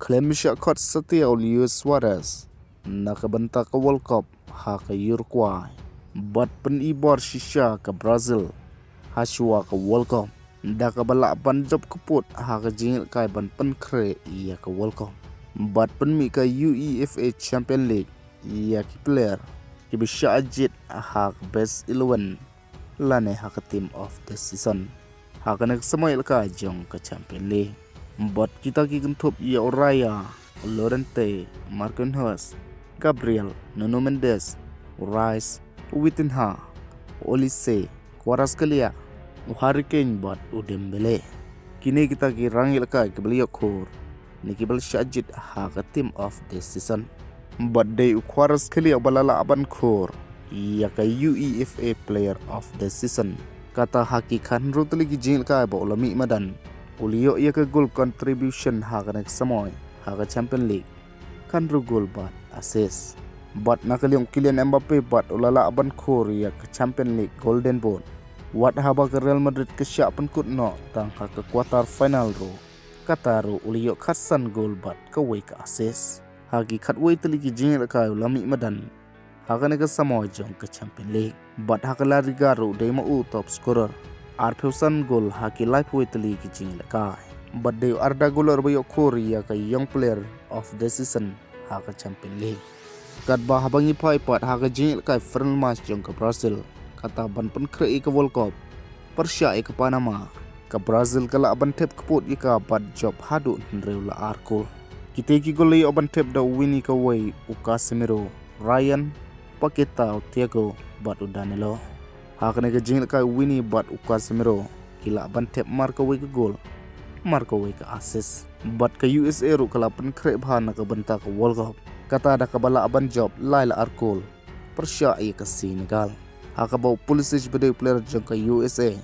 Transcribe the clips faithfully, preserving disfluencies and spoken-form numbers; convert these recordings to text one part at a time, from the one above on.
Khlem shah khot satia u Luis Suarez na ka bynta ka World Cup ha ka Uruguay bad pyni bor shisha ka Brazil ha shuwa ka World Cup da kaba lah ban jop kput ha ka jingïalehkai ban pynkhreh ïa ka World Cup bad pynmih ka UEFA Champion League ïa ki player kiba shah jied ha ka best eleven lane ha ka team of the season ha kane ka samoi ïalehkai jong ka Champion League. Bad kita ki kynthup ïa u Raya, u Llorente, Marquinhos, Gabriel, Nuno Mendes, u Rice, u Vitinha, u Olise, Kvaratskhelia, u Harry Kane bad u Dembele. Kine kita ki rangïalehkai kiba la ïoh khur ne kiba la shah jied ha ka team of the season. Bad dei u Kvaratskhelia uba la lah ban khur ïa ka UEFA Player of the Season. Kata ha ki khathynriew tylli ki jingïalehkai ba u la mih madan, u la ïoh ïa ka goal contribution ha kane ka samoi ha ka Champion League, khathynriew goal bad assist. Bad na ka liang u Kylian Mbappe bad u la lah ban khur ïa ka Champion League Golden Boot wat haba ka Real Madrid ka shah pynkut noh tang ha ka quarter final ruh. Kata ruh u la ïoh khatsan goal bad kawei ka assist ha ki khatwei tylli ki jingïalehkai u la mih madan ha kane ka samoi jong ka Champion League. Bad ha ka La Liga ruh dei ma u top scorer, arphew san goal ha ki laiphew tylli ki jingïalehkai. Bad dei u Arda Güler ba ïoh khur ïa ka Young Player of the Season ha ka Champion League. Katba haba ngi phai pat ha ka jingïalehkai final match jong ka Brazil, kata ban pynkhreh ïa ka World Cup pyrshah ïa ka Panama, ka Brazil ka lah ban thep kput ïa ka bad jop haduh hynriew la ar goal. Kita ki goal la ïoh ban thep da u Vini kawei, u Casemiro, Ryan, Paqueta, u Thiago bad u Danilo. Ha kane ka jingïalehkai u Vini bad u Casemiro ki lah ban thep mar kawei ka goal, mar kawei ka assist. Bad ka U S A ruh ka lah pynkhreh bha na ka bynta ka World Cup, kata da kaba lah ban jop lai la ar goal pyrshah ïa ka Senegal. Ha kaba u Pulisic ba dei u player jong ka U S A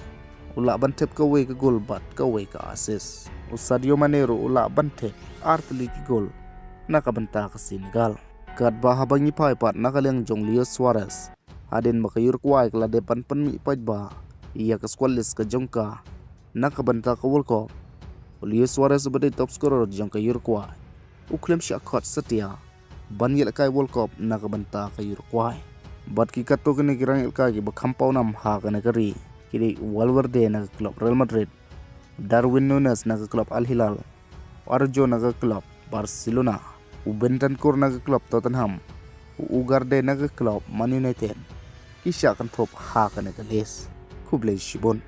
u lah ban thep kawei ka goal bad kawei ka assist. U Sadio Mane ruh u lah ban thep ar tylli ki goal na ka bynta ka Senegal. Katba haba ngi phai pat na ka liang jong Luis Suarez, hadien ba ka Uruguay ka la dep ban pynmih paidbah ïa ka squad list ka jong ka na ka bynta ka World Cup, u Luis Suarez uba dei top scorer jong ka Uruguay u khlem shah khot satia ban ïalehkai World Cup na ka bynta ka Uruguay. Bad ki katto katne ki rangïalehkai kiba kham pawnam ha kane ka ri ki dei u Valverde na ka club Real Madrid, Darwin Nunez na ka club Al Hilal, u Araujo na ka club Barcelona, u Bentancur na ka club Tottenham, u Ugarte na ka club Man United. Ki shah kynthup ha kane ka list. Khublei shibun.